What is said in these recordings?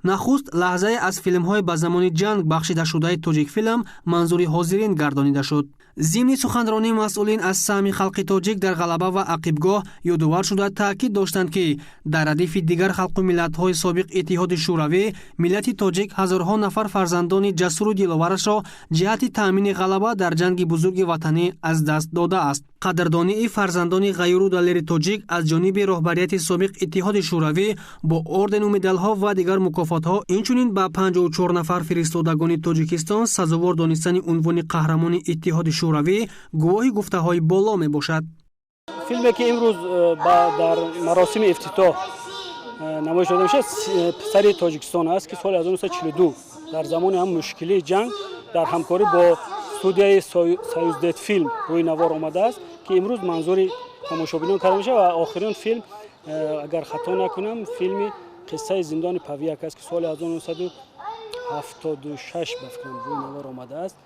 Нахуст лаҳзае аз филмҳои ба замони ҷанг бахшидашудаи Тоҷикфилм манзури ҳозирин гардонида шуд. Зимни суханронии масъулин аз саҳми халқи тоҷик дар ғалаба ва ақибгоҳ ёдовар шуда, таъкид доштанд, ки дар радифи дигар халқу миллатҳои собиқ Иттиҳоди Шӯравӣ миллати тоҷик ҳазорҳо нафар фарзандони ҷасуру диловарашро ҷиҳати таъмини ғалаба дар ҷанги бузурги ватанӣ аз даст додааст. Қадрдонии фарзандони ғайюру далери тоҷик аз ҷониби роҳбарияти собиқ Иттиҳоди Шӯравӣ бо ордену медалҳо ва дигар мукофотҳо, инчунин ба 54 нафар фиристодагони Тоҷикистон сазовор донистани унвони Қаҳрамони Иттиҳоди Шӯравӣ гувоҳи гуфтаҳои боло мебошад. Филме, ки имрӯз дар маросими ифтитоҳ намоиш дода мешавад, «Писари Тоҷикистон» аст, ки соли 1942 дар замони ҳам мушкилии ҷанг дар ҳамкорӣ бо студияи Союздетфилм рӯи навор омадааст, ки имрӯз манзури тамошобинон карда мешавад. Ва охирин филм, агар хато накунам, филми «Қиссаи зиндони Павиак» аст, ки соли 1976, ба фикрам, рӯи навор омадааст.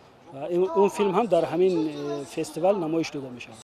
Он филм ҳам дар ҳамин фестивал намоиш дода мешавад.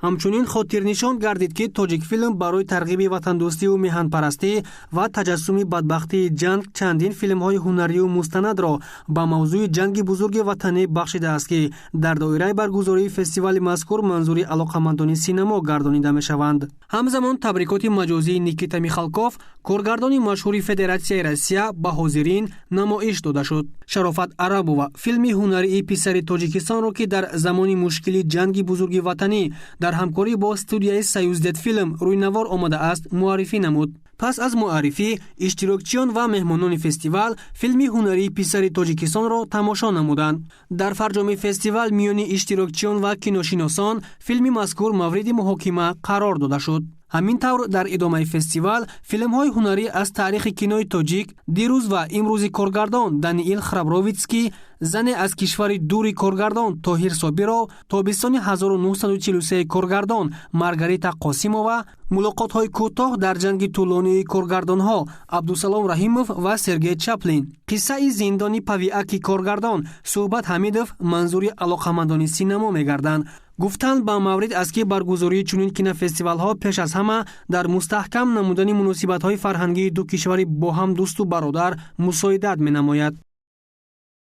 Ҳамчунин хотирнишон гардид, ки Тоҷикфилм барои тарғиби ватандӯстиву меҳанпарастӣ ва таҷассуми бадбахтии ҷанг чандин филмҳои ҳунарию мустанадро ба мавзӯи ҷанги бузурги ватанӣ бахшидааст, ки дар доираи баргузории фестивали мазкур манзури алоқамандони синамо гардонида мешаванд. Ҳамзамон табрикоти маҷозии Никита Михалков, коргардони машҳури Федератсияи Россия, ба ҳозирин намоиш дода шуд. Шарофат Арабова филми ҳунарии «Писари Тоҷикистонро», ки дар замони мушкили ҷанги бузурги ватанӣ дар ҳамкорӣ бо студияи Союздетфилм рӯйнавор омадааст, муаррифӣ намуд. Пас аз муаррифӣ иштирокчиён ва меҳмонони фестивал филми ҳунарии «Писари Тоҷикистонро» тамошо намуданд. Дар фарҷоми фестивал миёни иштирокчиён ва киношиносон филми мазкур мавриди муҳокима қарор дода шуд. Ҳамин тавр, дар идомаи фестивал филмҳои ҳунарӣ аз таърихи кинои тоҷик, дирӯз ва имрӯзи коргардон Даниил Храбровитский, «Зане аз кишвари дури» коргардон Тоҳир Собиров, «Тобистони 1943» коргардон Маргарита Қосимова, «Мулоқотҳои кӯтоҳ дар ҷанги тӯлонии» коргардонҳо Абдусалом Раҳимов ва Сергей Чаплин, «Қиссаи зиндони Павиаки» коргардон Суҳбат Ҳамидов манзури алоқамандони синамо мегарданд. Гуфтан ба маврид аст, ки баргузории чунин кинофестивалҳо пеш аз ҳама дар мустаҳкам намудани муносибатҳои фарҳангии ду кишвари бо ҳам дӯсту бародар мусоидат менамояд.